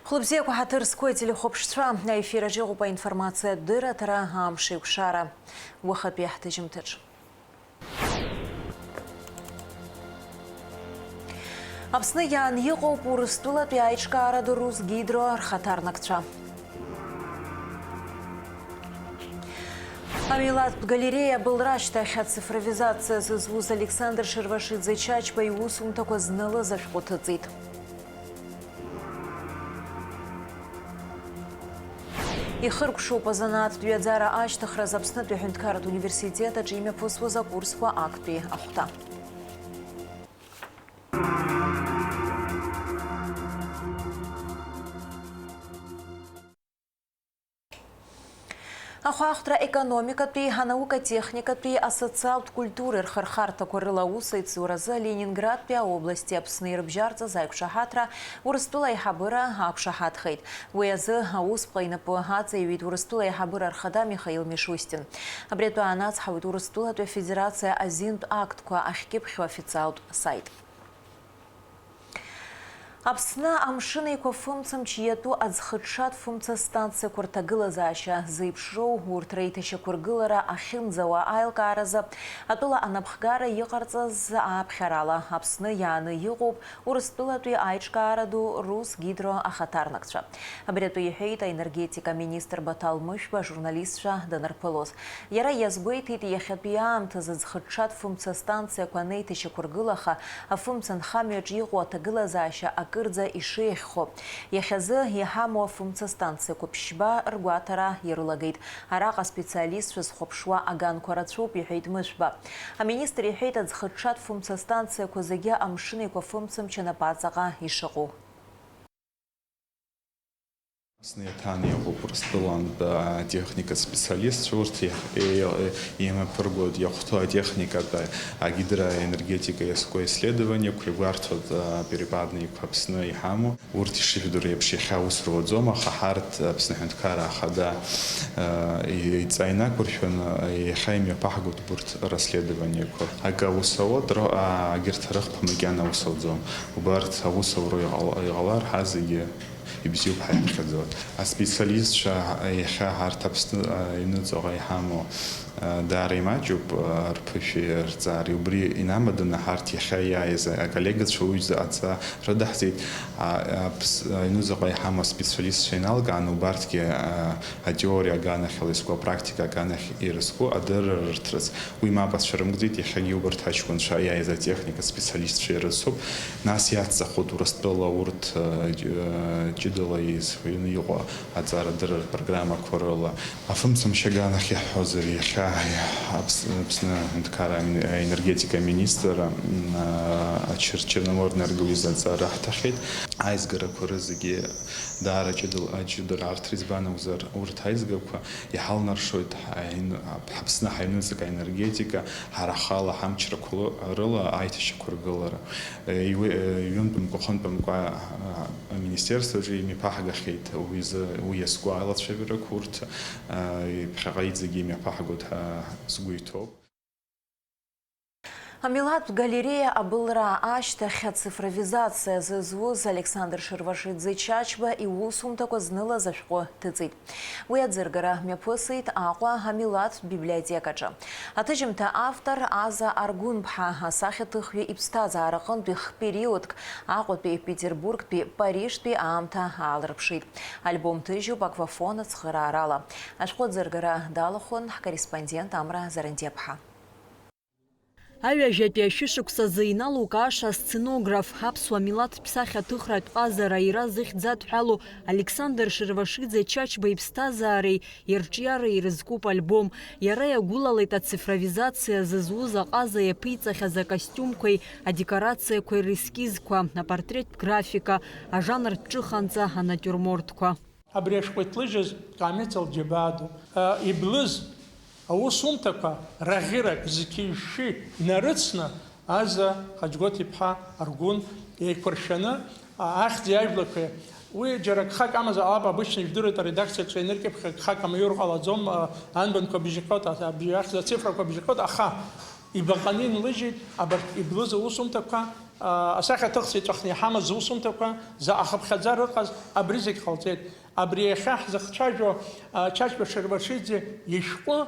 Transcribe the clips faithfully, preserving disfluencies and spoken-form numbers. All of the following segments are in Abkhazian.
Хәлыбзиақәа ҳаҭыр зқәу ателехәаԥшцәа, аефир аҿы иҟоуп аинформациатә дырраҭара «Амш еиқәшара» уахатәи ҳҭыжьымҭаҿ. Аԥсны иааны иҟоуп Урыстәылатәи аиҿкааратә Русгидро рхаҭарнакцәа. Амилаҭтә галереиа абылра ашьҭахь ацифровизациа зызуз Александр Шервашиӡе Чачба иусумҭақәа знылаз ашәҟәы ҭыҵит. Ихыркәшоуп азанааҭтә ҩаӡара ашьҭыхраз Аԥснытәи аҳәынҭқарратә университет аҿы имҩаԥысуаз акурсқәа актәи ахәҭа. Ахәаахәҭра, аекономикатәи, анаукатехникатәи, асоциалтә культуреи рхырхарҭақәа рыла аусеицуразы Ленинградтәи аобласти Аԥсни ирыбжьарҵаз аиқәшаҳаҭра Урыстәыла аиҳабыра ақәшаҳаҭхеит. Уи азы аусԥҟа инапы аҵаиҩит Урыстәыла аиҳабыра рхада Михаил Мишустин. Абри атәы аанацҳауеит Урыстәылатәи Афедерациа азинтә актқәа ахькьыԥхьу официалтә саит. Аԥсны Амшын Еиқәа фымцамч иатәу аӡхыҽҽатә фымца станциақәа рҭагылазаашьа зеиԥшроу урҭ реиҭашьақәыргылара ахьынӡауа аилкааразы атәыла анапхгара иҟарҵаз ааԥхьарала Аԥсны иааны иҟоуп Урыстәылатәи аиҿкаара ду Русгидро ахаҭарнакцәа. Абри атәы иҳәеит аенергетика аминистр Баҭал Мышәба ажурналистцәа данырԥылоз. Иара иазгәеиҭеит, иахьатәи аамҭазы аӡхыҽҽатә фымца станциақәа анеиҭашьақәыргылаха, афымца нхамҩаҿ иҟоу аҭагылазаашьа акырӡа ишеиӷьхо. Иахьазы иҳамоу афымца станциақәа ԥшьба ргәаҭара ирылагеит. Араҟа аспециалистцәа зхәаԥшуа аганқәа рацәоуп, иҳәеит Мышәба. Аминистр иҳәеит, аӡхыҽҽатә фымца станциақәа зегьы Амшын Еиқәа фымцамч анапаҵаҟа ишыҟоу. Аԥсны иаҭааны иҟоуп Урыстәылантә атехника специалистцәа, урҭ иах-, е-, е-, еимаԥыргоит иахәҭоу атехникатә, агидроэнергетика иазку исследованиақәа, игәарҭоит, а, перепадникқәа Аԥсны иҳамоу. Урҭ ишыжәдыруа еиԥш иахьа аус руаӡом, аха ҳарҭ Аԥсны Аҳәынҭқарра Ахада, а, и-, идҵа инақәыршәаны, а, иахьа имҩаԥаҳгоит урҭ расследованиақәа. Акы аус ауеит, ро-, а, агьырҭ рыхԥа макьана аус ауӡом. Убарҭ аус аура иҟала-, иҟалар, ҳа зегьы ибзиоуп ҳаиԥхьаӡоит. Аспециалистцәа иахьа ҳарҭ Аԥсны аҩныҵҟа иҳамоу, а, даара имаҷуп, а, рԥышәеи рҵареи. Убри инамаданы ҳарҭ иахьа иааиз аколлегацәа уҩӡа адҵа рыдаҳҵеит. А, Аԥс-, аҩныҵҟа иҳамоу аспециалистцәа иналкааны убарҭгьы, а, атеориа аганахьала изку апрактика аганахь ирызку адырра рырҭарц. Уи мап ацәырымкӡеит, иахьагьы убарҭ аҷкәынцәа иааиз атехника специалистцәа ирыцуп. Нас иацҵахоит Урыстәыла урҭ, э, ҷ-, э, ҷыдала еизҳәаны иҟоу аҵарадырратә программақәа рыла. Афымцамч аганахь иаҳҳәозар, иахьа Аԥс-, Аԥсны аҳәынҭқарра ами-, аенергетика аминистр, м, а, Чер-, Черноморэнерго изы аҵара ҳҭахьеит. Аизгарақәа рызегьы даара ҷыдала, ҷыдара арҭар, избан акәзар, урҭ аизгақәа иҳалнаршоит ҳаин-, Ҳаԥсны ҳаҩныҵҟа аенергетика, ҳара ҳхала ҳамчрақәа лы-, рыла аиҭашьақәыргылара. Иҩ-, ҩынтәымкәа, хынтәымкәа, а, аминистерстваҿы имҩаԥаҳгахьеит уи азы, уи иазку алацәажәарақәа урҭ, а, ԥхьаҟа иҵегьы имҩаԥаҳгоит ҳәа сгәы иҭоуп. Амилаҭтә галереиа абылра ашьҭахь ацифровизациа зызуз Александр Шервашиӡе Чачба иусумҭақәа знылаз ашәҟәы ҭыҵит. Уи аӡыргара мҩаԥысит Аҟәа амилаҭтә библиотекаҿы. Аҭыжьымҭа автор Аза Аргәынԥҳа асахьаҭыхҩы иԥсҭазаараҟынтәи хԥериодк Аҟәатәи, Петербургтәи, Парижтәи аамҭа аалырԥшит. Альбом ҭыжьуп Аквафон ацхыраарала. Ашәҟәы аӡыргара далахәын ҳкорреспондент Амра Зарандиаԥҳа. Аҩажәатәи ашәышықәсазы иналукааша асценограф, аԥсуа милаҭтә сахьаҭыхратә ҟазара аира зыхьӡ адҳәалоу Александр Шервашиӡе Чачба иԥсҭазаареи ирҿиареи ирызкуп альбом. Иара иагәылалеит ацифровизациа зызуз аҟаза иаԥиҵахьаз акостиумқәеи адекорациақәеи рескизқәа, апортреттә графика, ажанртә ҿыханҵа, анатиурмортқәа. Абри ашәҟәы иҭлыжьыз Камиҭ Алџьабаа ду, а, иблыз аусумҭақәа раӷьырак зқьи-жәшәи нарыцны, Аза Хаџьгәаҭ-иԥҳа Аргәын еиқәыршәаны, а, ахьӡи ажәлақәеи, уи џьара гхак амазар ҟалап, обычно ижәдыруеит, аредакциаҿы ианыркьыԥхьа гхак амаиур ҟалаӡом, а, анбанқәа бжьҟьоит, а, абжьы ахьӡ ацифрақәа бжьҟьоит, аха ибаҟаны инлыжьит абарҭ иблыз аусумҭақәа, Асахьаҭыхцәа иҵәахны иҳамаз зусумҭақәа заҟа хыԥхьаӡара ыҟаз, абри зегь ҟалҵеит. Абри иахьа ҳзыхцәажәо, а, Чачба Шервашиӡе ишәҟәы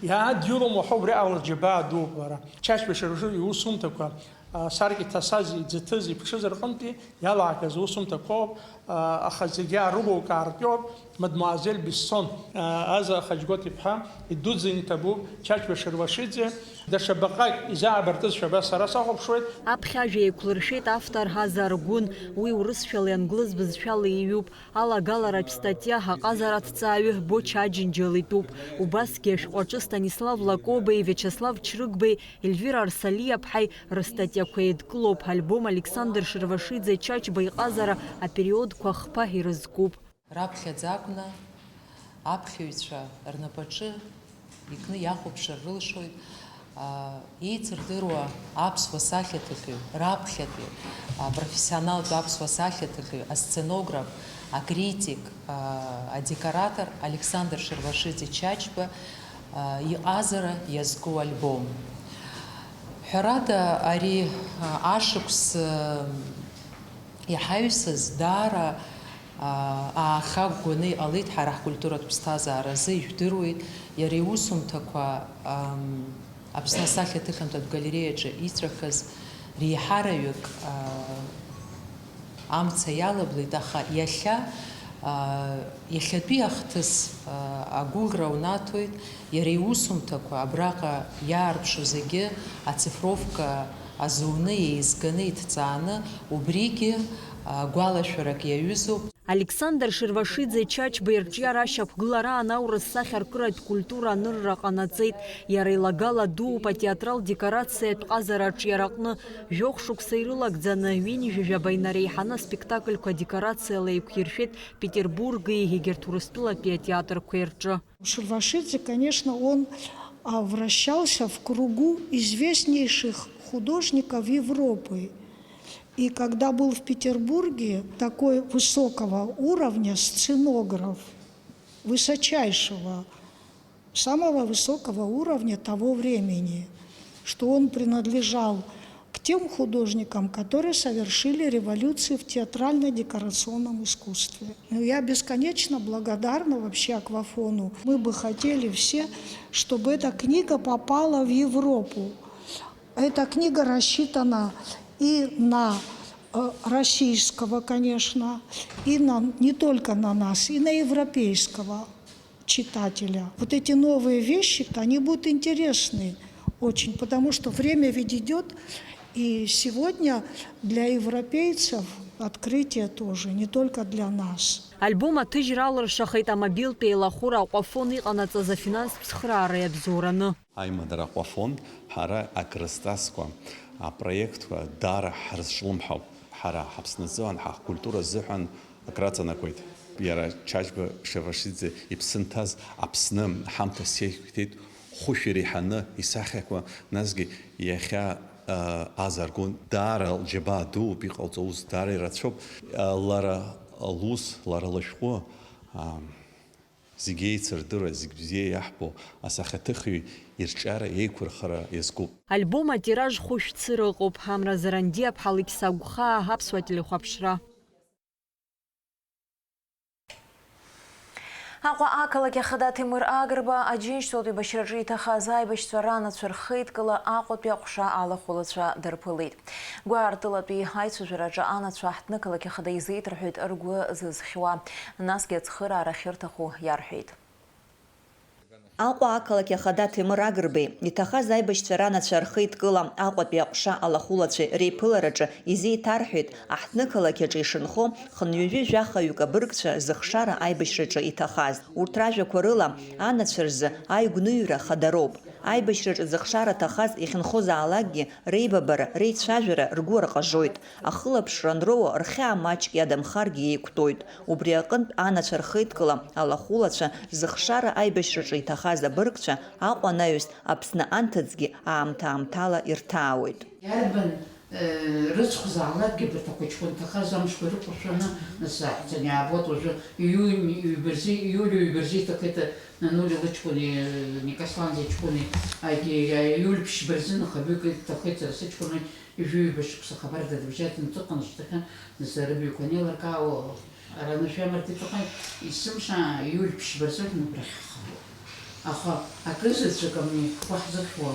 иаадиулом уаҳа убри ала лџьабаа дууп лара. Чачба Шервашиӡе иусумҭақәа, а, саркьа иҭасаз, иӡыҭыз, иԥҽыз рҟынтәи иалаагаз усумҭақәоуп, а, аха зегьы аарылукаартәиоуп. Мадмуазель Бессон, а, Аза Хаџьгәаҭ-иԥҳа, идуӡӡаны иҭабуп, Чачба Шервашиӡе, даҽа баҟак изаабартызшәа абас сара сахәаԥшуеит. Аԥхьажәа еиқәлыршәеит автор Аза Аргәын, уи урысшәалеи англыз бызшәалеи иҩуп, алагаларатә статиа аҟазара аҭҵааҩы Боча Аџьынџьал итәуп, убасгьы ашәҟәаҿы Станислав Лакобеи, Виачеслав Чрыгбеи, Ельвира Арсалиаԥҳаи рыстатиақәа еидкылоуп, альбом Александр Шервашиӡе Чачба иҟазара апериодқәа хԥа ирызкуп. Раԥхьаӡа акәны аԥхьаҩцәа рнапаҿы икны иахәаԥшыр рылшоит, аа, еицырдыруа аԥсуа сахьаҭыхҩы, раԥхьатәи, аа, профессионалтә аԥсуа сахьаҭыхҩы, асценограф, акритик, аа, адекоратор Александр Шервашиӡе Чачба, аа, иҟазара иазку альбом. Ҳәарада, ари, аа, ашықәс, аа, иҳаҩсыз даара, аа, аахагәгәаны иҟалеит ҳара ҳкультуратә ԥсҭазааразы, ижәдыруеит, иара иусумҭақәа, ам, Аԥсны асахьаҭыхҩантәатә галереиаҿы иҵәахыз реиҳараҩык, аа, амца иалаблит, аха иахьа, аа, иахьатәи ахҭыс, аа, агәыӷра унаҭоит, иара иусумҭақәа абраҟа иаарԥшу зегьы ацифровка азуны, еизганы, иҭҵааны, убригьы, а, гәалашәарак иаҩызоуп. Александр Шервашиӡе Чачба ирҿиара ашьақәгылараан аурыс сахьаркыратә культура анырра ҟанаҵеит. Иара илагала дууп атеатрал декорациатә ҟазара аҿиараҟны. Жәохә шықәса ирылагӡаны, ҩынҩажәаба инареиҳаны аспектакльқәа декорациала еиқәиршәеит Петербурги егьырҭ Урыстәылатәи атеатрқәеи рҿы. Шервашидзе, конечно, он, а, вращался в кругу известнейших художников Европы. И когда был в Петербурге, такой высокого уровня сценограф, высочайшего, самого высокого уровня того времени, что он принадлежал к тем художникам, которые совершили революцию в театрально-декорационном искусстве. Ну, я бесконечно благодарна вообще Аквафону. Мы бы хотели все, чтобы эта книга попала в Европу. Эта книга рассчитана и на, э, российского, конечно, и на, не только на нас, и на европейского читателя. Вот эти новые вещи, они будут интересны очень, потому что время ведь идёт, и сегодня для европейцев открытие тоже, не только для нас. Альбом аҭыжьра алыршахеит амобилтә еилахәыра Аҟәафон иҟанаҵаз афинанстә цхыраара иабзоураны. Аимадара Аҟәафон ҳара акрызҵазкуа апроектқәа даара ҳрызҿлымҳауп. Ҳара ҳаԥсны азыҳәан, ҳакультура азыҳәан акраҵанакуеит. Иара Чачба Шервашидзе иԥсы нҭаз Аԥсны ҳамҭас иеиқәиҭеит, хәышә иреиҳаны исахьақәа, насгьы иахьа, а, Аза Аргәын даара лџьабаа дууп, иҟалҵо аус даара ирацәоуп. А, лара лус, лара лышәҟәы, а, зегь еицырдыруа, зегь бзиа иаҳбо асахьаҭыхҩы ирҿиара еиқәырхара иазкуп. Альбом атираж хәышә цыра ыҟоуп, Амра Зарандиаԥҳа Алықьса Агәхаа, Аԥсуа телехәаԥшра. Аҟәа ақалақь ахада Ҭемыр Агрба Аџьынџьтәылатә еибашьраҿы иҭахаз аибашьцәа ранацәа рхеидкыла Аҟәатәи аҟәша алахәылацәа дырԥылеит. Гәаартылатәи аицәажәараҿы анацәа аҳҭнықалақь ахада изеиҭарҳәеит ргәы зызхьуа, насгьы ацхыраара ахьырҭаху иарҳәеит. Аҟәа ақалақь ахада Ҭемыр Агрбеи иҭахаз аибашьцәа ранацәа рхеидкыла Аҟәатәи аҟәша алахәылацәеи реиԥылараҿы изеиҭарҳәеит, аҳҭнықалақь аҿы ишынхо хынҩажәи жәахаҩык абыргцәа зыхшара аибашьраҿы иҭахаз. Урҭ ражәақәа рыла, анацәа рзы аигәныҩра хадароуп. Аибашьраҿы зыхшара ҭахаз иахьынхозаалакгьы, реибабара, реицәажәара ргәы арҟажоит. Ахылаԥшра анроуа, рхьаа маҷк иадамхаргьы еиқәтәоит. Убри аҟынтә анацәа рхеидкыла алахәылацәа зыхшара аибашьраҿы иҭахаз абыргцәа Аҟәа анаҩс Аԥсны анҭыҵгьы аамҭа-аамҭала ирҭаауеит. Иарбан, э, рыцхәзаалакгьы абарҭ ахәыҷқәа анҭахаз амшқәа ирықәыршәаны, нас, аҳәаӡаны иаабоит уажәы июнь ҩба рзы, иули ҩба рзы иҭахеит, Нанули лыҷкәыни, э, Никаслан зыҷкәыни, егьи, э, июль ԥшьба рзын хабҩык иҭахеит сара сыҷкәыни, Ҩажәи ҩба шықәса хабарда дыбжьаӡны дыҟан, шьҭахьы нас рыбаҩқәа анеилыркаауа, ара анышә иамардеит, аха есымша иуль ԥшьба рзыҳәан убрахь ҳхы. Аха акызаҵәык амни ҳгәы ҳзырхьуа,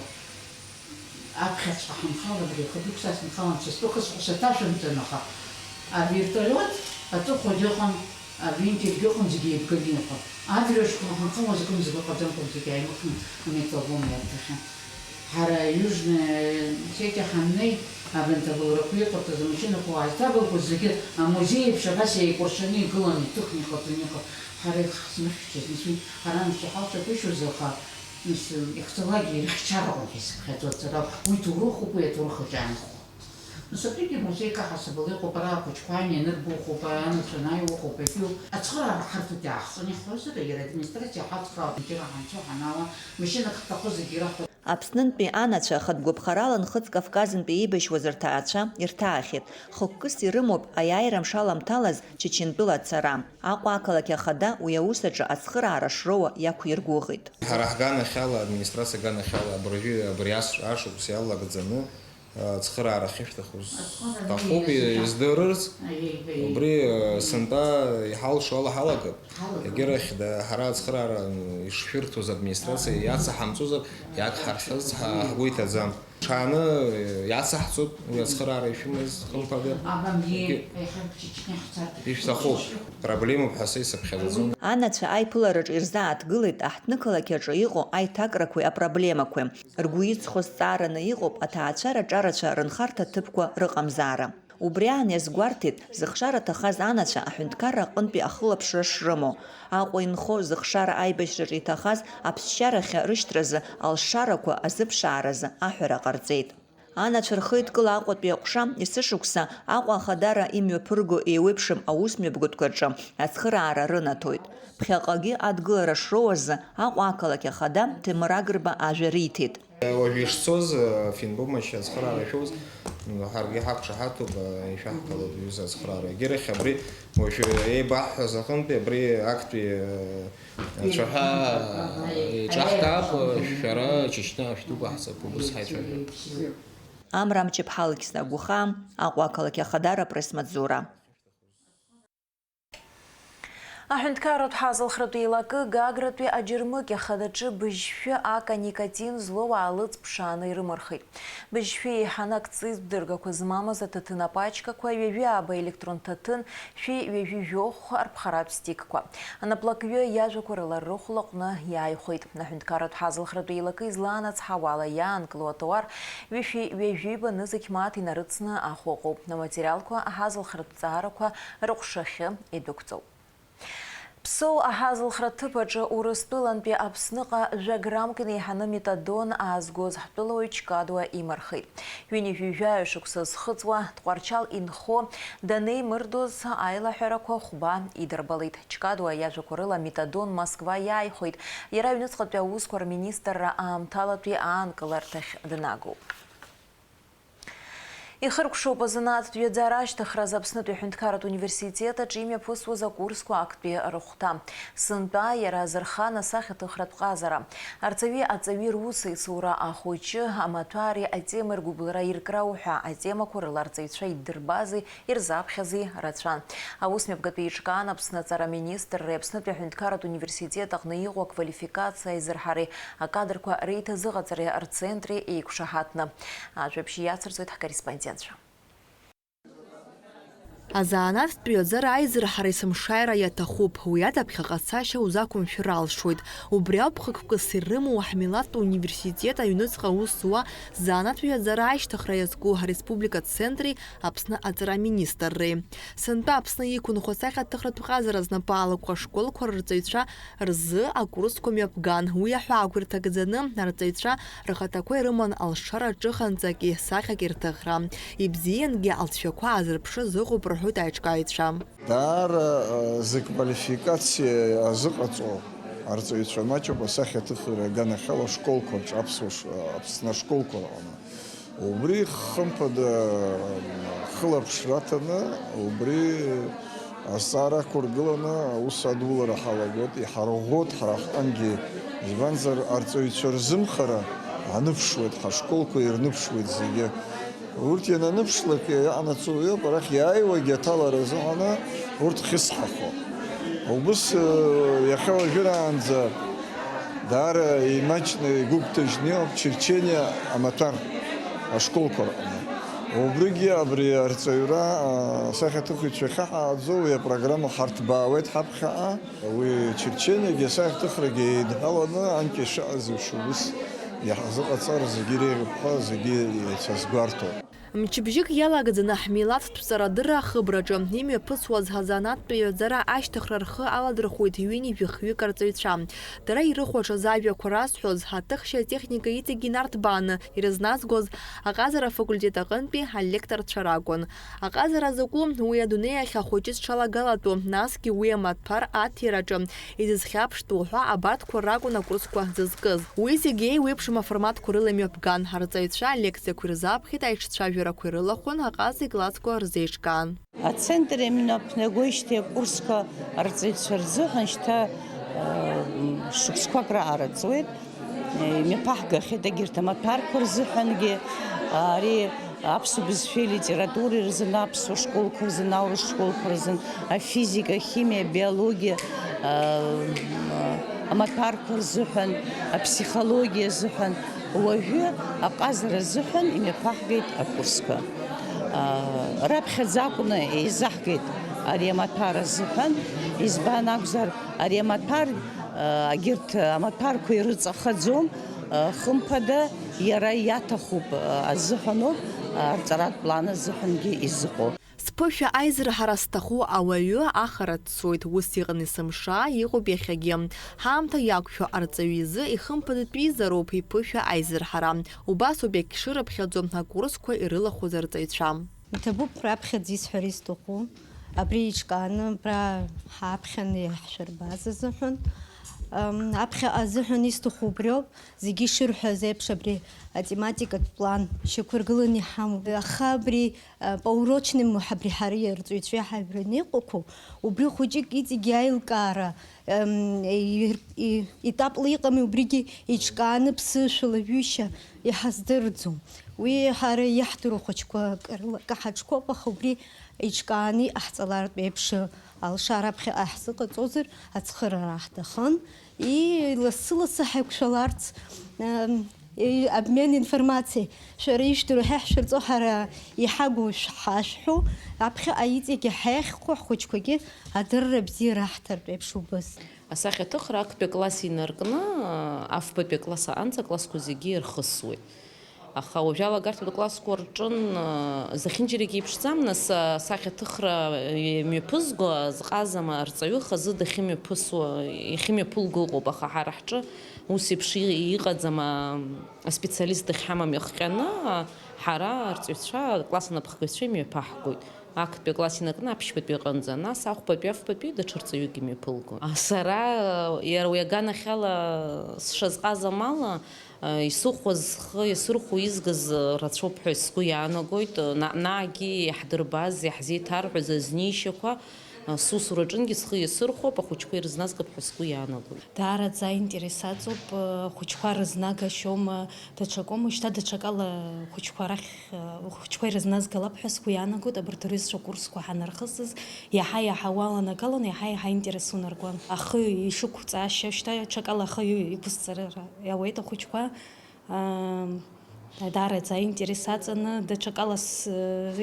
аԥхьаҵәҟьа ҳанхала, абри ахатәы ықәсас нхалан, са стәы хысхәа саҭашәымҵан, аха авертолиот аҵыхәагьы ыҟан, авинтелгьы ыҟан, зегьы еибганы иҟан. Адырҩаҽқәа ҳанхауаз акымзарак ыҟаӡамкәан, зегьы ааимыхны аметаллолом иарҭахьан. Ҳара Южная Осетиа ҳаннеи, абанҭ абылрақәа иҟарҵаз амашьынақәа уааиҭабылгоз зегьы амузеи еиԥш абас еикәыршаны игылан, иҭыхны иҟаҵаны иҟан. Ҳара иаҳзмыхьчаз, нас уи ҳара нас иҳалшагәышьоз, аха, нас, ихҵалакгьы ирыхьчароуп ҳәа исыԥхьаӡоит сара, уи ҭоурыхуп, уи аҭоурых аҿы иаанхоит. Нас абригьы музеик аҳасабала иҟоуп, ара ахәыҷқәа ани анырбухуп, анацәа анааиуахуп, егьиуп. Ацхыраара ҳарҭоит иаахҵәаны иаҳҳәозар, иара администрациа ҳацхраауеит, џьара ҳанцо ҳанаауа, машьынак ҳҭаху зегьы ираҳҭоит. Аԥснынтәи анацәа ахатә гәаԥхарала Нхыҵ Кавказынтәи еибашьуаз рҭаацәа ирҭаахьеит. Хықәкыс ирымоуп аиааира амш аламҭалаз Чачынтәыла ацара. Аҟәа ақалақь ахада уи аус аҿы ацхыраара шроуа иақәиргәыӷит. Ҳара ҳганахьала, администрациа аганахьала абыржәы, абри ас-, ашықәс иалагӡаны, ацхыраара ахьышәҭаху сҭахуп, издырырц. Убри, э, сынтәа иҳалшо ала ҳалагап. Егьырахь, да, ҳара ацхыраара, м, ишшәырҭоз администрациа иацаҳамҵозар, иагҳархьырц ҳа-, ҳгәы иҭаӡам. Ҽааны, э, иацаҳҵоит уи ацхыраара ишәымаз, хымԥада. Егьи-, ишәҭахуп. Проблемоуп ҳәа са исыԥхьаӡаӡом. Анацәа аиԥылараҿы ирзааҭгылеит аҳҭнықалақь аҿы иҟоу аиҭакрақәеи апроблемақәеи. Ргәы иҵхо зҵаараны иҟоуп аҭаацәара ҿарацәа рынхарҭа ҭыԥқәа рыҟамзаара. Убри аан иазгәарҭеит, зыхшара ҭахаз анацәа аҳәынҭқарра аҟынтәи ахылаԥшра шрымоу. Аҟәа инхо зыхшара аибашьраҿы иҭахаз аԥсшьарахьы рышьҭразы алшарақәа азыԥшааразы аҳәара ҟарҵеит. Анацәа рхеидкыла Аҟәатәи аҟәша есышықәса Аҟәа ахадара имҩаԥырго еиуеиԥшым аусмҩаԥгатәқәа рҿы ацхыраара рынаҭоит. Ԥхьаҟагьы адгылара шроуазы Аҟәа ақалақь ахада Ҭемыр Агрба ажәа риҭеит. Уажә ишцоз, афинпомощь ацхыраара шәоуз, ҳаргьы ҳақәшаҳаҭуп, ишәаҳҭалоит, иҩыза ацхыраара. Егьырахь абри уажәы еибаҳҳәаз аҟынтәи абри актәи, э, ацәаҳәа еиҿаҳҭаап, шәара Чачны ашәҭуқәа ҳцап, убыс ҳаицәажәап. Амра Мчыԥҳа Алықьса Гәыхаа, Аҟәа ақалақь ахадара апресс-маҵзура. Аҳәынҭқарратә ҳазалхратә еилакы Гагратәи аџьармыкьа хадаҿы быжьшәы ака никотин злоу аалыҵ ԥшааны ирымырхит. Быжьшәы еиҳаны акциз дыргақәа змамыз аҭаҭын апачкақәа, ҩажәи ааба електронҭаҭын, шәи ҩажәи жәохә арԥхаратә стикқәа. Анаплакҩы иажәақәа рыла рыхәлаҟны иааихәеит. Аҳәынҭқарратә ҳазалхратә еилакы излаанацҳауа ала иаанкылоу атауар ҩышәи ҩажәи ба нызқь мааҭ инарыцны ахә ыҟоуп. Аматериалқәа аҳазалхратә ҭҵаарақәа рыҟәшахьы идәықәҵоуп. Ԥсоу аҳазалхратә ҭыԥ аҿы Урыстәылантәи Аԥсныҟа жәа граммк инеиҳаны метадон аазгоз ҳтәылауаҩ Чкадуа имырхит. Ҩынҩажәи жәаҩа шықәса зхыҵуа, Тҟәарчал инхо данеимырдоз аилаҳәарақәа хәба идырбалеит. Чкадуа иажәақәа рыла, метадон Москва иааихәеит, иара аҩныҵҟатәи аусқәа рминистрра аамҭалатәи аанкыларҭахь днагоуп. Ихыркәшоуп азанааҭтә ҩаӡара ашьҭыхразы Аԥснытәи аҳәынҭқарратә университет аҿы имҩаԥысуаз акурсқәа актәи рыхәҭа. Сынтәа иара азырхан асахьаҭыхратә ҟазара. Арҵаҩи аҵаҩи русеицура, ахәыҷы, амаҭәари атемеи ргәыбылра иркрау ҳәа атемақәа рыла арҵаҩцәа иддырбази ирзаԥхьази рацәан. Аусмҩаԥгатәи еиҿкаан Аԥсны аҵара аминистрреи Аԥснытәи аҳәынҭқарратә университет аҟны иҟоу аквалификациа аизырҳареи акадрқәа реиҭазыҟаҵареи рцентри еиқәшаҳаҭны. Ажәабжь иацырҵоит ҳкорреспондентцәа. Азанааҭтә ҩаӡара аизырҳара есымшааира иаҭахуп, уи ада ԥхьаҟа цашьа узақәымшәар алшоит. Убри ауп хықәкыс ирымоу ҳмилаҭтә университет аҩныҵҟа аус зуа занааҭтә ҩаӡара ашьҭыхра иазку ҳреспублика ацентри Аԥсны аҵара аминистрреи. Сынтәа Аԥсны иқәынхо асахьаҭыхратә ҟазара знапы алаку ашколқәа рырҵаҩцәа рзы акурсқәа мҩаԥган. Уи аҳәаақәа ирҭагӡаны арҵаҩцәа рхаҭақәа ирыман алшара ҿыханҵаки сахьаки рҭыхра. Ибзиангьы алҵшәақәа аазырԥшыз ыҟоуп рҳәоит аиҿкааҩцәа. Даара, э, зыквалификациа азыҟаҵо арҵаҩцәа маҷуп асахьаҭыхра аганахьала ашколқәа рҿы, аԥсуа ш-, Аԥсны ашколқәа рҟны. Убри, хымԥада, хылаԥшра аҭаны, убри азҵаара ақәыргыланы аус адулара ҳалагоит, иҳарӷәӷәоит ҳара ҳҟынгьы, избанзар, арҵаҩцәа рзымхара аныԥшуеит, ҳашколқәа ирныԥшуеит зегьы. Урҭ иананыԥшлак иҟанаҵо уиоуп, арахь иааиуагьы аҭалара азыҳәаны урҭ хьысҳахо. Убыс, э, иахьа уажәраанӡа даара имаҷны игәыгәҭажьны иҟоуп Чечениа амаҭәар ашколқәа рҟны. Убригьы абри арҵаҩра, а, асахьаҭыхҩцәа иахьаҳааӡо уи апрограмма ҳарҭбаауеит ҳаԥхьаҟа. Уи Чечениагьы асахьаҭыхрагьы еидҳәаланы анкьа ишыҟаз еиԥш убыс иаҳзыҟаҵар зегьы иреиӷьуп ҳәа зегьы еицазгәарҭоит. Мчыбжьык иалагӡаны ҳмилаҭтә ҵарадырра ахыбраҿы имҩаԥысуаз ҳазанааҭтә ҩаӡара ашьҭыхра рхы аладырхәуеит ҩынҩажәи хҩык арҵаҩцәа. Дара ирыхәаҽыз ажәақәа разҳәоз, аҭыхшьа атехника иҵегь инарҭбааны ирызназгоз аҟазара афакультет аҟынтәи алекторцәа ракәын. Аҟазара закәу, уи адунеи ахь ахәыҷы зҽалагалатәу, насгьы уи амаҭәар аҭиараҿы изызхьаԥштәу ҳәа абарҭқәа ракәын акурсқәа зызкыз. Уи зегьы еиуеиԥшым аформатқәа рыла имҩаԥган, арҵаҩцәа алекциақәа ирзаԥхьеит, аиҿцәажәарақәа ирылахәын, аҟаза иклассқәа рзеиҿкаан. Ацентр имҩаԥнагоижьҭеи акурсқәа арҵаҩцәа рзыҳәан шьҭа, э, шықәсқәак раара ҵуеит. Имҩаԥаҳгахьеит егьырҭ амаҭәарқәа рзыҳәангьы, ари аԥсуа бызшәеи литературеи рзын, аԥсуа школқәа рзын, аурыс школқәа рзын, афизика, ахимиа, абиологиа, а, амаҭәарқәа рзыҳәан, аԥсихологиа азыҳәан, уажәы аҟазара азыҳәан имҩаԥаҳгеит акурсқәа. А, раԥхьаӡа акәны еизаҳгеит ари амаҭәар азыҳәан, избан акәзар, ари амаҭәар, а, егьырҭ амаҭәарқәа ирыҵахаӡом. Хымԥада, иара иаҭахуп азыҳәаноуп, арҵаратә план азыҳәангьы изыҟоу. Сԥышәа аизырҳара зҭаху ауаҩы ахара дцоит, ус иҟан есымша, иҟоуп иахьагьы. Ҳаамҭа иақәшәо арҵаҩы изы ихымԥадатәизароуп иԥышәа аизырҳара. Убасоуп иагьшырыԥхьаӡо акурсқәа ирылахәыз арҵаҩцәа. Иҭабуп раԥхьаӡа исҳәар исҭаху, абри еиҿкааны абра ҳаԥхьаны иаҳшәырбаз азыҳәан. Ам, аԥхьаҟа азыҳәан исҭаху убриоуп, зегьы ишырҳәаз еиԥш абри атематикатә план шьақәыргыланы иҳамоуп. Аха абри, а, поурочным абри ҳара арҵаҩцәеи ҳаҩраны иҟақәоу, убри хәыҷык иҵегь аилкаара Ем, и-, и-, етапла иҟами, убригьы еиҿкааны ԥсышәала ҩышьа иҳаздырӡом. Уи ҳара иаҳдыруа хәыҷқәа акы рыла-, акы ҳаҿқәоуп, аха убри еиҿкааны иҟаҳҵалартә еиԥш алшара аԥхьаҟа ҳзыҟаҵозар, ацхыраара ҳҭахын. И, лассы-лассы ҳаиқәшәаларц, ем, Еи, обмен информацией. Шәара ишәдыруа ҳәа ҳшәырҵо, ҳара иҳагу шә-, ҳашәҳәо, аԥхьаҟа иҵегьы ҳаиӷьхо ҳхәыҷқәагьы адырра бзиа раҳҭартә еиԥш убыс. Асахьаҭыхра актәи акласс инаркны, афбатәи акласс аҟынӡа аклассқәа зегьы ирхысуеит. Аха уажәы алагарҭатә классқәа рҿын, зехьынџьарагьы иԥшӡам, нас, асахьаҭыхра мҩаԥызго азҟазама арҵаҩы хазы дахьымҩаԥысуа, иахьымҩаԥылго ыҟоуп, аха ҳара ҳҿы Ус еиԥш и-, иҟаӡам, а, аспециалист дахьҳамам иахҟьаны, а, ҳара арҵаҩцәа, акласс анапхгаҩцәа имҩаԥаҳгоит. Актәи акласс инаркны аԥшьбатәи аҟынӡа, нас ахәбатәи, афбатәи даҽа рҵаҩык имҩаԥылго. А, сара, а, иара уи аганахьала сшазҟазам ала, а, исыхәоз, схы иасырхәо изгаз, а, рацәоуп ҳәа сгәы иаанагоит. На-, наҟгьы иаҳдырбаз, иаҳзеиҭарҳәаз азнеишьақәа, а, сусураҿынгьы схы иасырхәап, ахәыҷқәа ирызназгап ҳәа сгәы иаанагоит. Даараӡа аинтерес аҵоуп, э, хәыҷқәа рызнагашьоума, даҽакоума, шьҭа даҽакала хәыҷқәа рахь, э, хәыҷқәа ирызназгалап ҳәа сгәы иаанагоит, абарҭ рҩызцәа акурсқәа ҳанархысыз, иаҳа-иаҳа уаланагалон, иаҳа-иаҳа аинтерес унаргон. Ахы ишықәҵаашьа, шьҭа ҽакала ахы иқәызҵара иауеит ахәыҷқәа. Ам, даараӡа аинтерес аҵаны, даҽакала с-,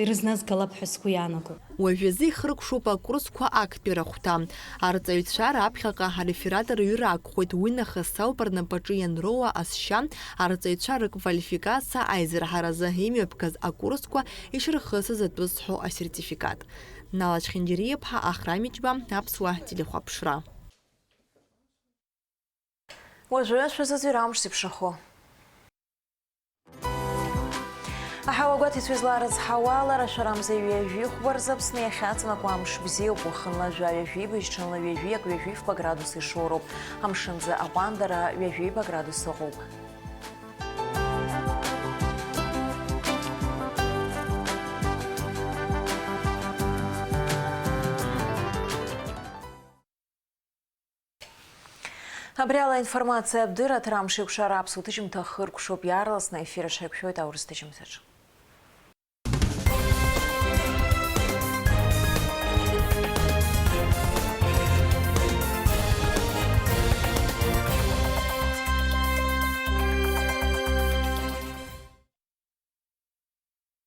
ирызназгалап ҳәа сгәы иаанагоит. Уажәазы ихыркәшоуп акурсқәа актәи рахәҭа. Арҵаҩцәа раԥхьаҟа ареферат рҩыра акәхоит, уи нахыс ауп рнапаҿы ианроуа асшьа, арҵаҩцәа рыквалификациа аизырҳаразы имҩаԥгаз акурсқәа ишырхысыз атәы зҳәо асертификат. Нала Чхинџьариаԥҳа, Ахрам Иџьба, Аԥсуа телехәаԥшра. Уажәы шәазыӡырҩ амш зеиԥшрахо. Аҳауа гәаҭеицәа изларыцҳауа, алара шәарамза ҩажәи хәба рзы Аԥсны иахьаҵанакуа амш бзиоуп, уахынла жәаҩа жәибжь, ҽынла ҩажәи акы ҩажәи фба градус ишоуроуп. Амшынӡы аҟәандара ҩажәи ба градус ыҟоуп. Абри ала аинформациа абдырра, аҭара амш еиқәшара аԥсуа ҭыжьымҭа хыркәшоуп, иаарласны аефир аҽаиқәшәоит аурыс ҭыжьымҭаҿы.